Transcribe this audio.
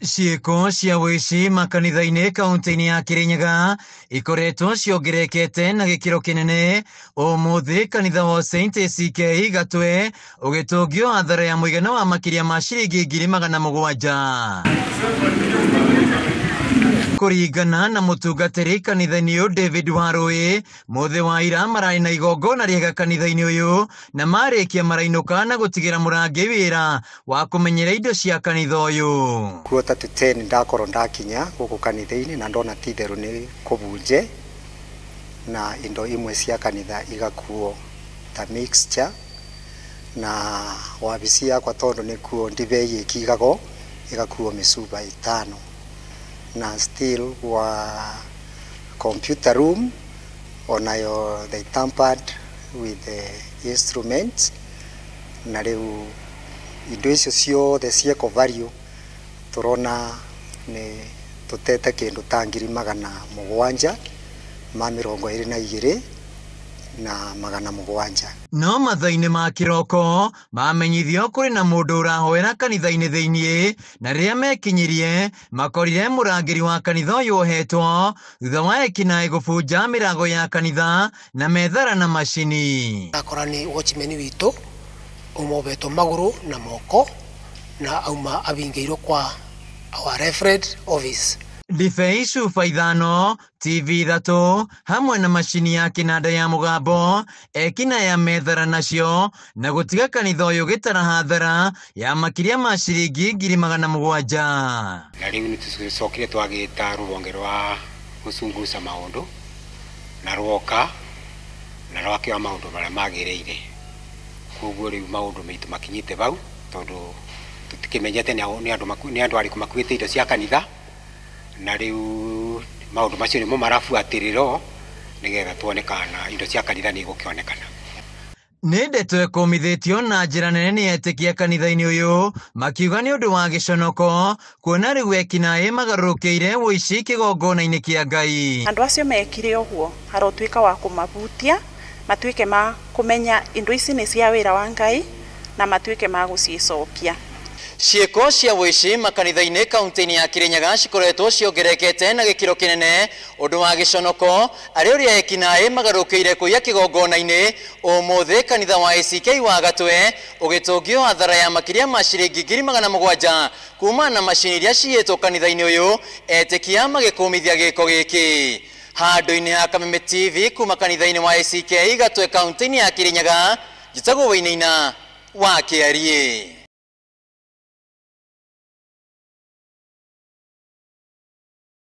Ciĩko cia ũici makanitha-inĩ kaunti-inĩ ya Kirinyaga ikoretwo ciongererekete na gĩkĩro kĩnene. Ũmũthĩ kanitha wa St ACK Gatwe ũgĩtũngio hathara ya mũigana wa makĩria ma ciringi 700,000. Kũringana na mũtungatĩri kanitha-inĩ ũyũ David Warũĩ, mũthĩ wa ira mararĩ na igongona rĩega kanitha-inĩ ũyũ na marĩkia marainũka na gũtigĩra mũrangĩ wĩra wa kũmenyera indo cia kanitha ũyũ. 9:45 ndakorwo ndakinya gũkũ kanitha-inĩ na ndona ti itherũ nĩ kũbunje na indo imwe cia kanitha igakuo ta mixture na wabici yakwa tondu nĩkuo ndibei ĩkigagwo ĩgakuo mĩcuba 5 na still wa computer room onayo they tampered with the instruments na rĩu indo icio ciothe cieko value turona nĩ tutete kĩndũ ta 722,700. No mathaa-inĩ ma kĩroko mamenyithio kũrĩ na mũndũ ũrahoera kanitha-inĩ thĩiniĩ, na rĩrĩa mekinyirie makorire mũrangĩri wa kanitha ũyũ ohetwo thutha wa ekinaĩ gũbunja mĩrango ya kanitha na methara na macini. Akora nĩ watchman witũ umobetwo magũrũ na moko na auma abingĩirwo kwa our referred office. Ndibei cuba 5, TV 3 hamwe na macini ya kĩnanda ya mũgambo ekina ya methara nacio na gũtiga kanitha ũyũ gĩtara hathara ya makĩria ma ciringi 700,000. Na rĩu nĩ tũcokire twagĩta rũhonge rwa gũcunguca maũndũ na rwoka na rwakĩoya maũndũ marĩa magĩrĩire, koguo rĩu maũndũ maitũ makinyĩte bau tondũ tũtikĩmenyete nĩ andũ arĩkũ makuĩte indo cia kanitha, na rĩu maũndũ macio nĩmo marabuatĩrĩrwo nĩgetha tuone kana indo cia kanitha nĩ igũkĩonekana. Nĩ ndeto ĩkũmithĩtio na njĩra nene nĩ etĩkia kanitha-inĩ ũyũ makiuga nĩ ũndũ wa gĩconoko kuona rĩu ekinaĩ magarũrũkĩire ũici kĩgongona-inĩ kĩa Ngai. Andũ acio mekire ũguo harotuĩka wa kũmabutia matuĩke ma kũmenya indo ici nĩ cia wĩra wa Ngai na matuĩke ma gũcicokia. Ciĩko cia ũici makanitha-inĩ kaunti-inĩ ya Kirinyaga cikoretwo ciongererekete na gĩkĩro kĩnene, ũndũ wa gĩconoko arĩ ũrĩa ekinaĩ magarũkĩire kũiya kĩgongona-inĩ. Ũmũthĩ kanitha wa ACK wa Gatwe ũgĩtũngio hathara ya makĩria ma ciringi 700,000 kuma na macini iria ciyĩtwo kanitha-inĩ ũyũ, etĩkia magĩkũmithia gĩko gĩkĩ. Handũ-inĩ ha Kameme TV kuma kanitha-inĩ wa ACK Gatwe kaunti-inĩ ya Kirinyaga, njĩtagwo Wainaina wa Kĩariĩ.